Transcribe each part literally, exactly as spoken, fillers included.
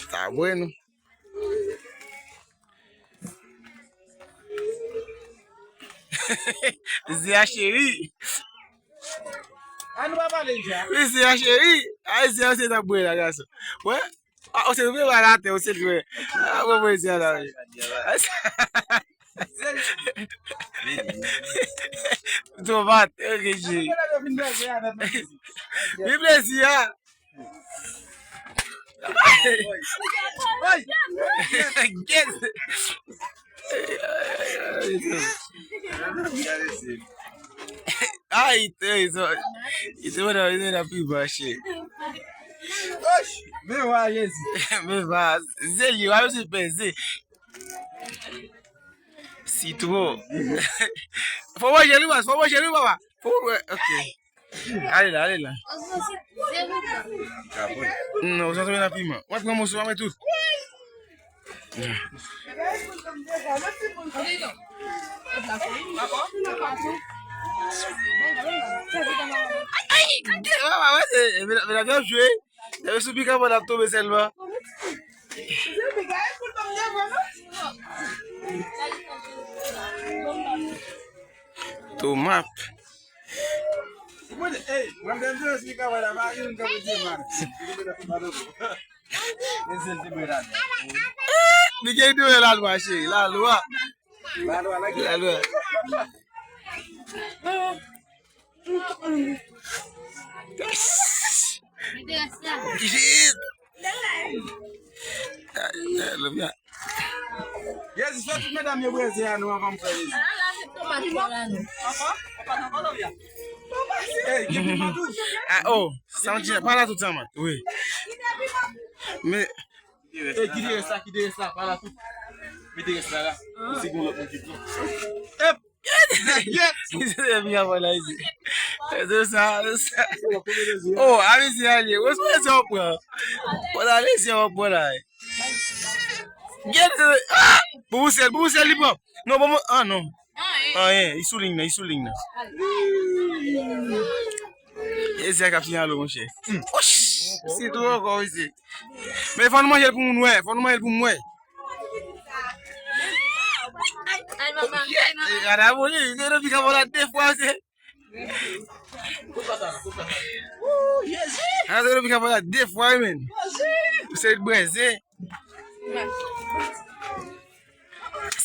Sa bwè nou. Zia cheri. An nou pa pale dja. Wi, Zia cheri. Ay, Zia, se ta bwè la, gason. Wè. Ah, ou se leve ba la tè, ou se leve. Ah, bon, bon, Zia la, wi. Tomat, ok, cheri. Vin plezi, a. Yes. Ay, te, so, ite mwen nan, ite mwen nan pi mache. Men wa Jezi. Men wa, ze li, wa, mwen se peze. Sitwon. Fò manje li, baz, fò manje li, papa. Fò, ok. Ale la, ale la. Non, ou santi nan piman. Mwen pran moso, mwen tout. Ay, ay, ay, ay, ay, se, medam, medam, y ap jwe. Depi sou bikapòn ap tonbe sèlman. Tomat. Li gen dwe lalwa, cheri. Lalwa. Lalwa. Yes. Yes. Jezi, fè tout medam yo breze a nou anvan m fè Jezi. Hey, gen piman tou. Ah, oh, santi, pa la tout sa, man. Wi. Men, Ey, kite rès la, kite rès la, pa la tout. Mete rès la la. Pou si gon lòt moun ki pran. Ep! Yes! Se byen, voilà, ici. Se sa, se sa. Oh, a mesye ale. Ou se mesye w pran. Ou ale, se w pran la. Gen, ah! Pou sèl, pou sèl li pran. Non, bon, ah non. Anyen, li sou liy nan, li sou liy nan. E zè k ap fini alo, monchè. Hmm. Osh! Se twò ankò, mesye. Men fò nou manje l pou moun wè, fò nou manje l pou m wè. Ay, manman, ay, manman. E, gade abone, li te nan bikapòn la de fwa, se. Ooh, Jezi! A, te nan bikapòn la de fwa, wi, men. Jezi! Se breze.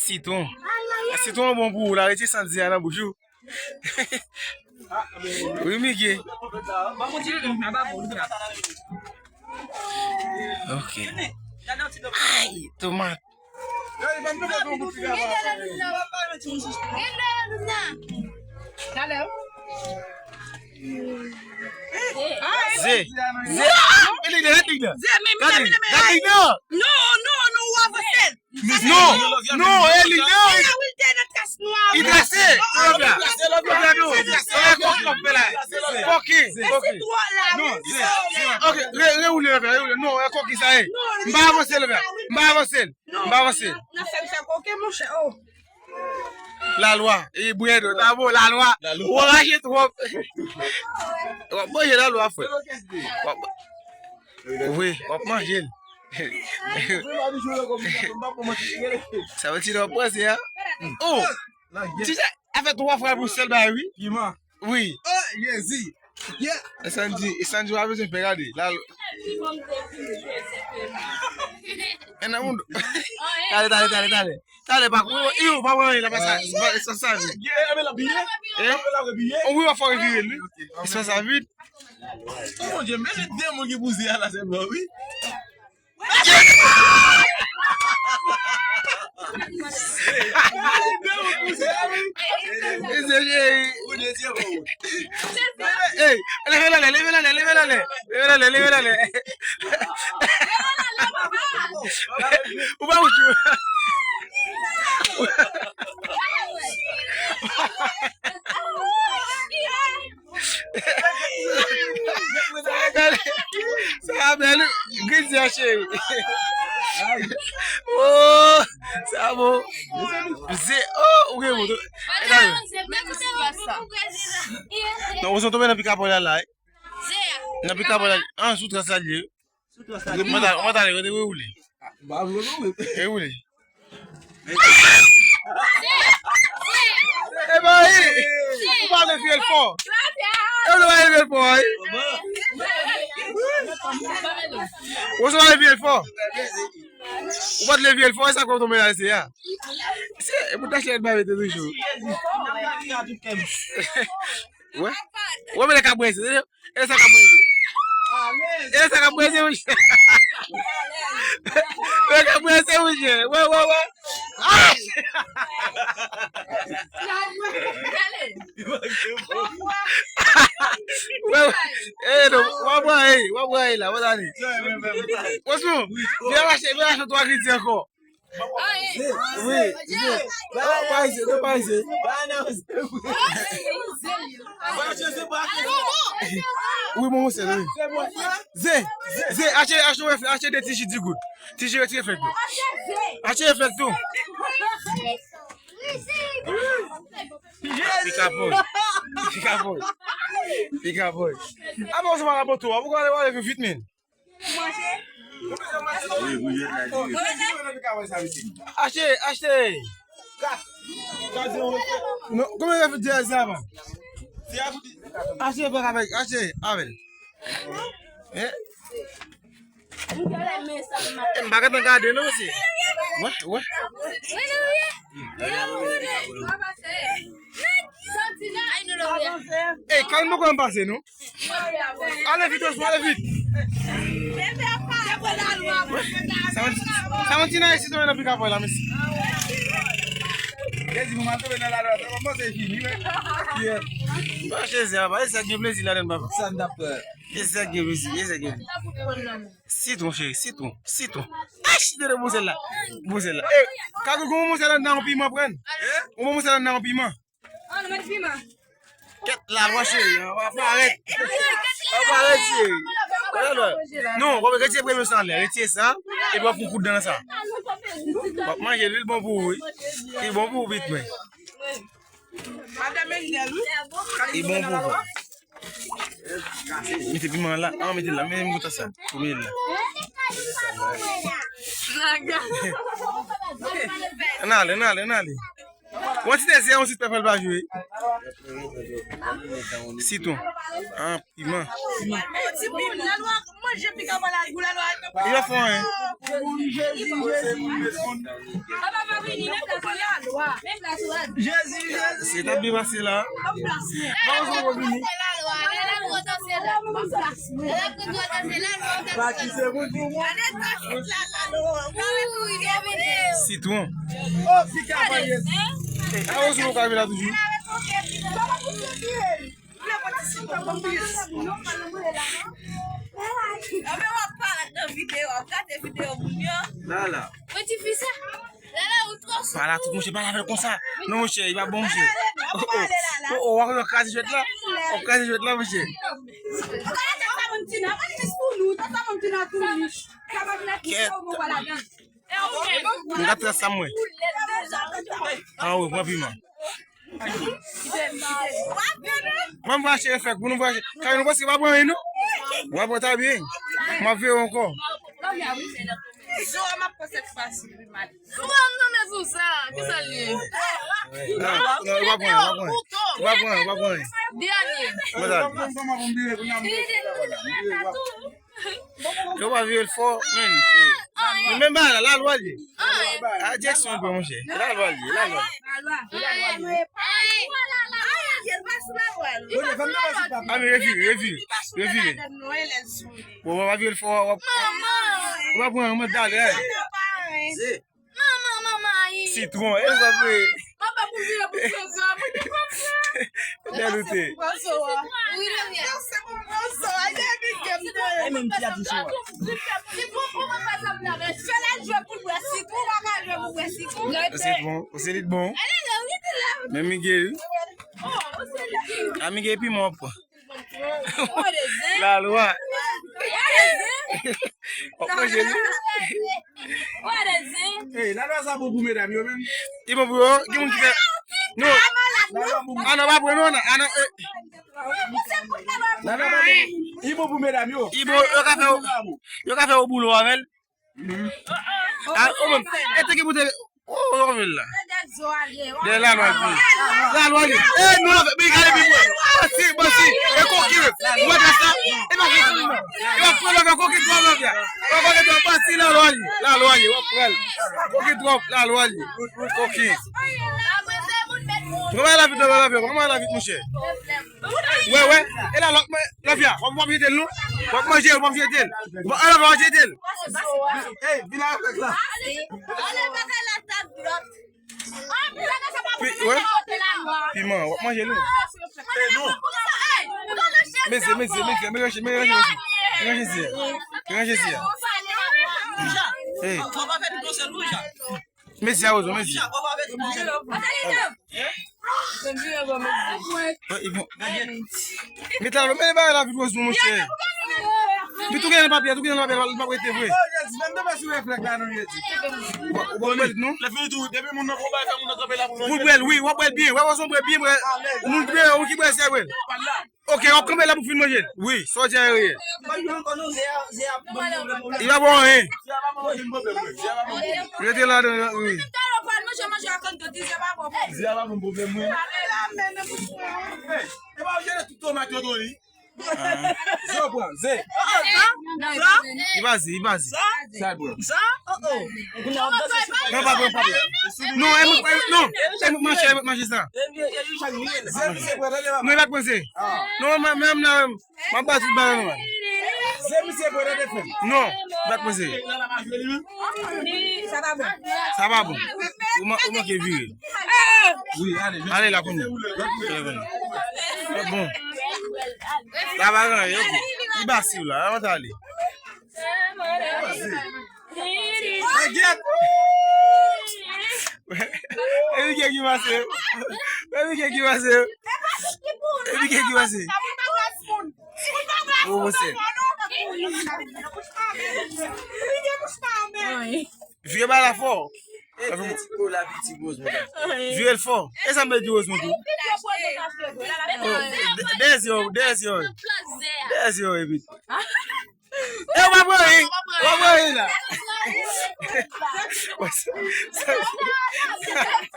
Sitwon. Sitwon bon pou ou la, retire sant zè a nan bouch ou. Wi, Miguel. Ok. Ay, tomat. Zè. Zè. Gade, gade, gade. Non, non, non, ou avanse. Non, non, e li, non. Li trase. Koke, koke. Ok, re, rewoule, rewoule. Non, e koke sa ye. M pa avanse, m pa avanse. M pa avanse. Lalwa, e brèd, ta bon, lalwa. Ou raje twòp. W ap manje lalwa, frè. W ap, wi, w ap manje l. Sa vle di nan panse a. Oh! Ti sa, afè twa fwa pou sèl bagay, wi. Piman. Wi. Oh, Jezi. Yeah. E Sandy, e Sandy pa bezwen pè gade. La. E nan moun. Tale, tale, tale, tale. Tale, pa kou. Yo, pa pran la pa sa. Sa sa. Eh? On wi, w ap fè revire l, wi. Sa sa vit. Oh mon Dieu, men se de moun ki pou zè a la sèlman, wi. Mesye cheri. Ey, leve l anlè, leve l anlè, leve l anlè. Leve l anlè, leve l anlè. Ou pa wouch ou. Sa bèl, wi. Grizya cheri. Oh, sa Bravo. Ze, oh, ou gen moto. E ta yo. Non, ou son tonbe nan pikapòy la la. Nan pikapòy la. An, sou trans la li ye. Mwen ta, mwen ta, mwen ta, mwen ta, mwen ta, E woule. E ba, e, ou pa leve l fò. E ou pa leve l fò, wi. Ou pa leve l fò. Ou pa leve l fò, e sa k ap tonbe la, se a. Se, e pou tache lèt ba mete toujou. Wè. Wè, men lè k ap breze. E sa k ap breze. E sa k ap breze, monchè. E k ap breze, monchè. Wè, wè, wè. Ah! Wè, wè. E, non, w ap pran, e, w ap pran, e, la, w ap ale. Osman, vin rache, vin rache twa kredi ankò. Wi, Ze. Oh, pa Ze, non, pa Ze. Wi, bon, monchè, wi. Ze, Ze, achte, achte, achte de ti ji di goud. Ti ji retire fèk tou. Achte fèk tou. Pikapòy. Pikapòy. Pikapòy. Apa w se pa raboto a, pou w ale, w ale vit, men. Achte, achte. Non, kòman yo fè di sa, pa? Achte, pa avèk, achte, avèk. Eh? M pa gentan gade, non, mesye. Wè, wè. Ey, kalme kò m pase, non. Ale vit, Osman, ale vit. Sa yon, sa yon ti nan isi tonbe nan pikapòy la, mesye. Jezi, pou m al tonbe nan lalwa, sa kòmanse fini, wi. Ba Jezi, apa, e sa k gen plezi ladann, papa. Sa n t ap fè. E sa k gen plezi, e sa k gen plezi. Sitwon, cheri, sitwon, sitwon. Ach, tande bouzen la. Bouzen la. E, kagou, gon bouzen la nan yon piman pran. Gon bouzen la nan yon piman. An, nou met piman. Kèt la, mwen cheri, an, w ap parèt. W ap parèt, cheri. Non, w ap retire premye sa anlè, retire sa, epi w ap fout kout dan nan sa. W ap manje, li bon pou ou, wi. Li bon pou ou, pitit mwen. Li bon pou ou. Mete piman la, an, mete la, men m kontan sa. Ou mete la. Ann ale, ann ale, ann ale. Yon ti dezè, yon ti pèpè l pa jwe. Sitwon. An, piman. Li pa fò, en. Se t ap byen pase la. Sitwon. A, ou sou ka vin la toujou. Lala. Pa la tout, monchè, pa la avè l konsa. Non, monchè, li pa bon, monchè. Oh, oh, oh, oh, w ap kraze jwèt la. W ap kraze jwèt la, monchè. Kèt. M ka trase sa, mwen. An, wi, pran piman. Mwen, m va achte efèk pou nou, va achte. Kay nou pase pa pran anyen, non. W ap pran ta byen. M ap veye ankò. Zo, m ap pran sèt fwa si pi mal. Mwen, non, men sou sa. Ki sa l ye? Non, non, w ap pran, w ap pran. W ap pran, w ap pran. Dènye. Mwen, sa. Yo pa vire l fò, men, se, men, men ba la, lalwa l ye. A, direksyon l pran, monchè. Lalwa l ye, lalwa l ye. A, men revire, revire, revire. Bon, w pa vire l fò, w ap, w ap pran yon mòd dale, eh. Manman, manman, ayi. Sitwon, e sa vre. Papa pou vire pou pran zo a, mwen te konpran. Bèl ou te. Wi, wi. Sa se pou pran zo a, e biten m te. E menm ti a ti sou a. Sitwon, kòman pa sa pou la bèl? Fè la jwe pou bwè sitwon, pa ka jwe pou bwè sitwon. Ou se bon, ou se li bon. Men Miguel. A Miguel pi mò pran. Lalwa. W ap manje li. Ey, lalwa sa bon pou medam yo menm. Li bon pou yo, gen moun ki fè. Non. Lalwa bon. Ah non, pa pou non, non. Ah non, eh. Lalwa pa bon. Li bon pou medam yo. Li bon, yo ka fè, yo ka fè yon boulo avè l. Ah, oh, menm. E te ki pou te, oh, yo vin la. Dèyè lalwa l pou. Lalwa li. Eh, non, men gade pi mwen. Basi, basi. E koki. Ou wè sa? E pa koki, non. E pa pran lòt koki twòp lòt ya. E pa koki twòp, basi, lalwa li. Lalwa li, w ap pran l. Koki twòp, lalwa li. Koki. Kòman la vit, kòman la vit, kòman la vit, monchè? Wè, wè. E la, lòt, lòt fi a. W ap, w ap jete l, non? W ap manje l, w ap jete l. W ap, w ap jete l. Ey, vin avèk la. Pi, wè. Piman, w ap manje l, non? Mezi, mezi, mezi, mezi, mezi, mezi. Mezi, mezi. Ey. Mezi a, Rozo, mezi. Met la, men bagay la vit Rozo, monchè. Li tou gen nan papye, tou gen nan papye, li p ap rete vre. Ou, ou bwè l, non? Pou l bwè l, wi, w ap bwè l byen. Wè, Rozo bwè byen, bwè. Moun ki bwè, moun ki bwè, se bwè. Ok, w ap kanpe la pou fin manje l. Wi, sa w di a reyèl. Li pa bon anyen. Rete ladan, wi. Ze a pa bon pwoblèm mwen. Ey, e pa w jere tout tomat yo, Tony. Ze w pran, ze. Li pa ze, li pa ze. Sa l pran. Non, pa pran, pa pran. Non, e mwen, non. E mwen manje, e mwen manje sa. Non, e pa pran ze. Non, men, men, men, m ap bat tout bagay nòmal. Non, e pa pran ze. Sa pa bon. Sa pa bon. Ou man-, ou manke vire. Wi, ale, ale la kounye a. Bon. Sa pa gen anyen, ok. Li basi w la, ann ale. Mwen gyèt. Epi gen ki pase. Epi gen ki pase. Epi gen ki pase. Ou, ou se. Vire ba la fò. Vire l fò. E sa m te di Rosemond tou. Oh, de-, dèyè zye yo, dèyè zye yo. Dèyè zye yo, epi. E w ap anyen. W ap anyen la.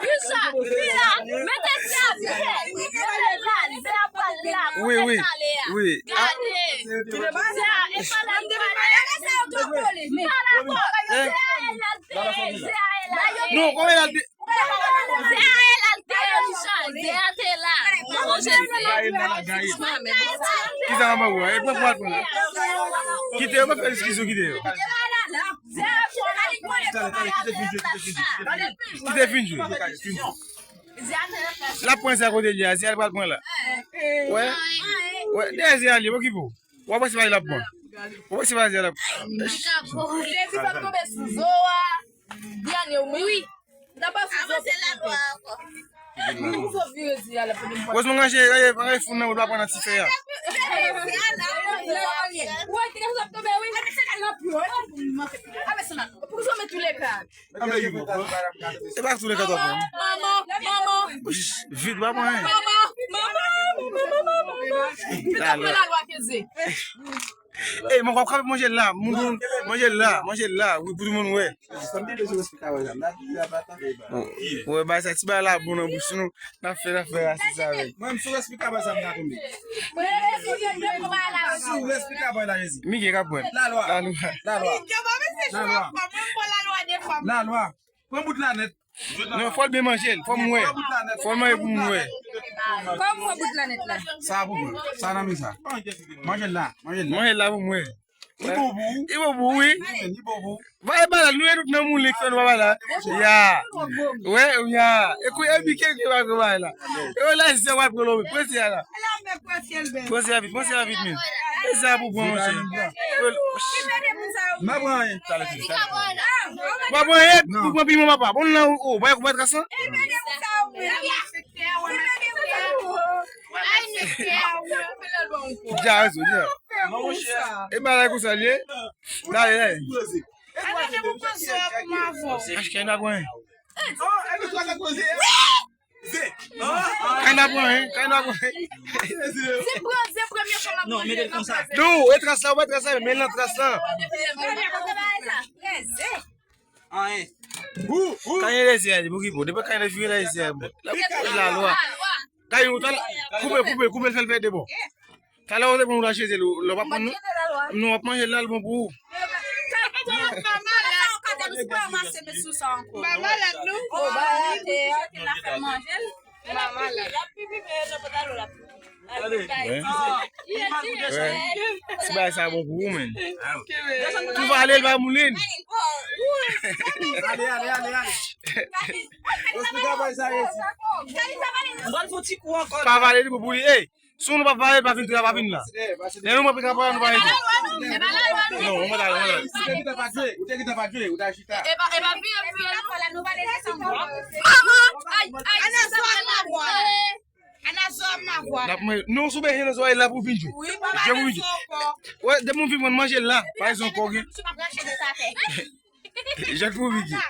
Richard, Richard, mete ti a pye. Mete la, zye a pral la. Wi, wi, wi. Gade. Zye a, e pa la, e pa la. Eh? Non, kòman l al te... Kisa mwen wè? E pran pwa l pran. Kite yo, pa fè diskisyon, kite yo. Kite fin jwe, kite fin jwe. L ap pran zye a kote l ye a, zye a l pral pran la. Wè, wè, dèyè zye a l ye, okipe w. W ap wè se pa li l ap pran. W ap wè se pa zye a l ap pran. Dezi p ap tonbe sou zo a. Dènye w menm. Wi. N ap pase sou zo. Avanse lalwa ankò. Pou zo vire di a la pou nou. Wèz mwen ranje, ranje, ranje foun nan, ou dwe pran nan ti fè a. Wè, ti gason ap tonbe, wi. Pou zo met tou le ka. E pa tou le ka twa fè. Manman, manman. Vit, pa pran anyen. Manman, manman, manman, manman. Li ta pran lalwa ke ze. Ey, mwen, w ap kanpe manje l la. Moun, moun, manje l la, manje l la. Wi, pou tout moun wè. Ou wè, bay sa, ti bay la bon nan bouch nou. N ap fè, n ap fè rasis avè l. Mwen, m sou respè ka bay sa m ka tonbe. Sou respè ka bay la, Jezi. Miguel ka pran. Lalwa. Lalwa. Lalwa. Lalwa. Lalwa. Pran bout la nèt. Non, fò l byen manje l, fò m wè. Fò l manje pou m wè. Kòman w bout la nèt la? Sa pou mwen. Sa nan men sa. Manje l la, manje l la. Manje l la pou m wè. Li bon pou ou. Li bon pou ou, wi. Li bon pou ou. Va e malad, nou e tout nan moulin k fè nou pa malad. Ya. Wè, ya. E kou e Miguel ki va fè bagay la. E wè la, se wè pran lòm. Pran se a la. Pran se a vit, pran se a vit, men. E sa pou pran, monchè. M ap pran anyen. Talè fini, talè fini. W ap pran anyen pou pran piman, papa. Bon, nan ou, ou, bay kou bat kasan. Dja, rezo, dja. E bagay konsa l ye. Dale, dale. Achte yon bagay. Kay n ap pran, hein? Kay n ap pran, hein? Kay n ap pran, hein? Non, mete l konsa. Non, e tras la, ou pa tras la, men nan tras la. Anyen. Kay rezi a, li pou ki bon. Depi kay rezi a, li bon. La, la lwa. Kay ou tal, koupe, koupe, koupe l, fè l fè de bò. Talè ou te pran ou ta cheze l, lè w pa pran nou. Non, w ap manje l la, l bon pou ou. Mama la, nou pa ka te nou pa ranmase met sou sa ankò. Mama la, nou. Mama la. Gade. Ti bagay sa bon pou ou, menn. Tou vale l bay moulin. Ale, ale, ale, ale. Ospita bay sa resi. Mwen fon ti kou ankò. Pa vale li pou li. Ey, si nou pa vale, pa vin, pa vin la. Lè nou pran pita pa nou pa rete. Non, ou mande, ou mande. Ou te gentan pa jwe, ou te gentan pa jwe, ou ta chita. E pa, e pa vin, vin. Mama, ay, ay. N ap manje, non, sou bezwen nan zòrèy la pou vin jwe. Wi, pa vin jwe. Wè, depi nou fin pran manje la, pa egzanp, kò gen. Jan pou vin gen.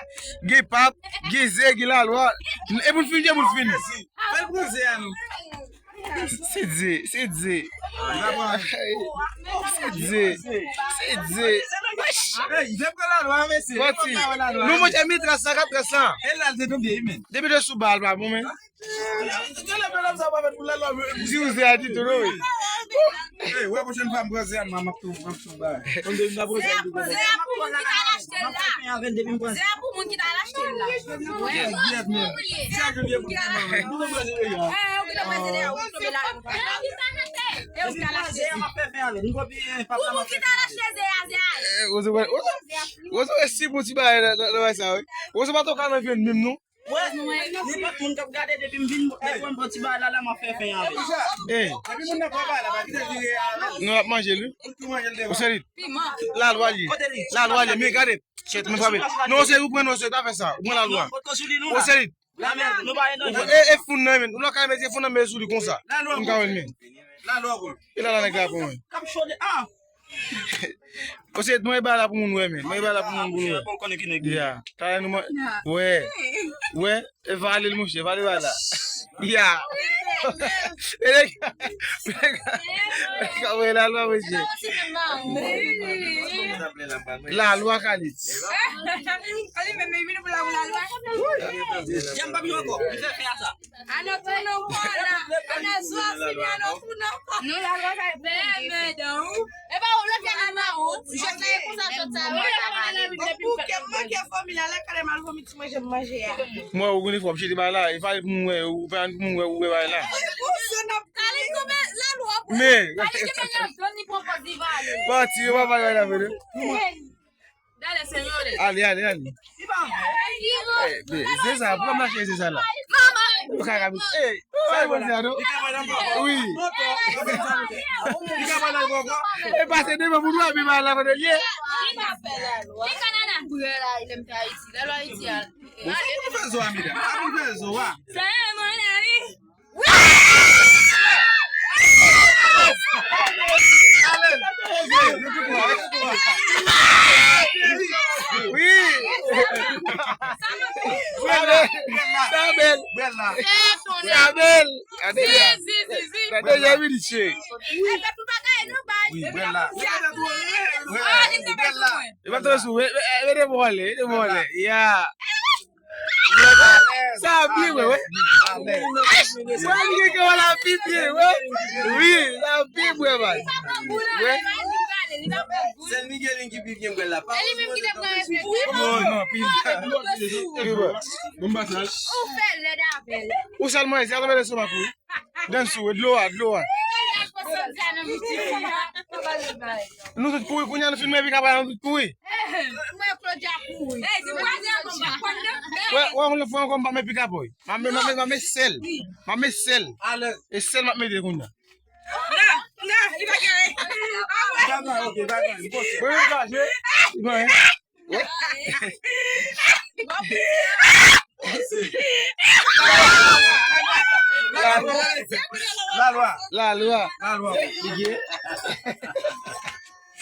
Gen pap, gen ze, gen lalwa. E pou n fin, gen pou n fin. Fè l pran ze a non. Se ze, se ze. Se ze, se ze. Ey, vin pran lalwa, mesye. Pati. Nou manje mi tras la, kat tras la. E la, l te tonbe, men. Depi de sou bal, pa bon, men. Di ou se a di tou, wi. Ey, wè, pwochèn fwa m pran ze a, m ap tou, m ap tou bay. Ze a pou moun ki t al achte l la. Ze a pou moun ki t al achte l la. Wè. Yes, yes, men. Sa ke vye pou moun. Ou te pran ze a, ou te pran ze a, ou te pran ze a. E ou ki t al achte l la. E ou ki t al achte ze a, ze a. Eh, ou se, ou se, ou se, si bon ti bagay nan, nan, nan sa, wi. Ou se pa tou ka nan vyann menm, non. Wè, nenpòt moun k ap gade depi m vin, depi m pran ti bagay la, la, m ap fè fen avè l. Ey. Depi moun nan pran bagay la, pa kite l vire avè l. Nou ap manje l, wi. Ou tou manje l devan. Ou se li. Lalwa li. Lalwa li. Men gade. Chèt, men frape. Non, se ou pran, non, se pa fè sa. Ou pran lalwa. Ou se li. E, e foun nan, men. Ou nan ka mete foun nan, men sou li konsa. M ka wè l, men. Lalwa, bro. E lalwa nèg la pou mwen. K ap chode. Ah! Ou se mwen ba la pou moun wè, men. Mwen ba la pou moun, pou moun wè. Bon, konnen ki nèg li. Ya. Talè nou man-, wè. Wè. E vale l, monchè. Vale ba la. Ya. E nèg, nèg, nèg, wè lalwa, monchè. Lalwa, Kalit. Janm pa byen ankò. Li fè fè a sa. Ann tounen ankò la. Ann zo a fini, ann tounen ankò. Non, la lwa sa e pou mwen. Mèdan ou. E pa ou lè fè la nan ou. Jòt la e konsa, jòt sa. Ou lè fè la nan ou. Pou ke manke fòmil la, lè kale mal fòmil ti manje m manje a. Mwen ou konnen fò m chete ba la, e fale pou mwen, ou fè pou mwen, ou wè ba la. Ou sou nan kale konbyen la lwa pou. Men. Kale te mèt nan zòn li pran pòz li vale. Manti, yo pa pale la vre. Dale, senyores. Ale, ale, ale. Eh, be, se sa, pran mache, se sa la. Mama! Ou ka rabi. Eh, sa e bon sa, non? Wi. E pase devan pou nou, epi ba la kote l ye. Li kanada. Brè la, li menm te Ayiti. Lè l Ayiti a. Bon, sa pou fè zo a, medam. Sa pou fè zo a. Sa e, mon ami. Wi. Sa bèl. Sa bèl. Sa bèl. Gade la. Gade Jamiliche. Wi, bèl la. Bèl la. E pa twò sou. E, e, e, mete mwen ale, mete mwen ale. Ya. Sa ap byen, wè, wè. Wè, li gen kè wè la pi byen, wè. Wi, sa ap byen, wè, man. Wè. Sèl Miguelin ki pi byen, wè, la. Pa li menm ki te pran refleks. Non, non, pi byen. Pi byen. Bon, ba sa. Ou fè lèd avè l. Ou sèlman, se atravè lestomak ou. Dance ou, dlo a, dlo a. Nou tout kouri, kounye a nou fin men pikap la, nou tout kouri. Mwen Claudia kouri. Wè, wè, yon lòt fwa ankò, m pa met pikap, wi. M ap met, m ap met, m ap met sèl. M ap met sèl. E sèl m ap mete kounye a. Li pa gen. Li pa gen. Li pa gen. Wè. La lwa. La lwa. La lwa. Li gen.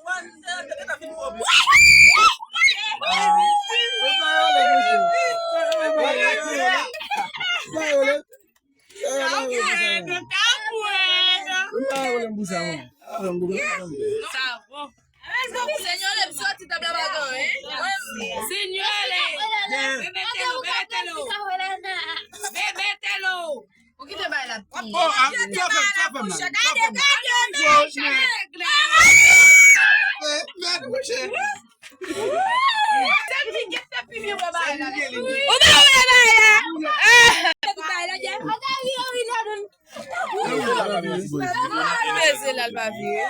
Mwen se yo te gentan fin pran. Ah, e pa yo le mesye. E pa yo le. E pa yo le. Oh, ah, sa fè m, sa fè m mal. Sa fè m mal. Oh, men. Eh, mèd, mouche. Ou pa wè bay la? Ah! Bay la, Jeff. Li beze la, l pa vire.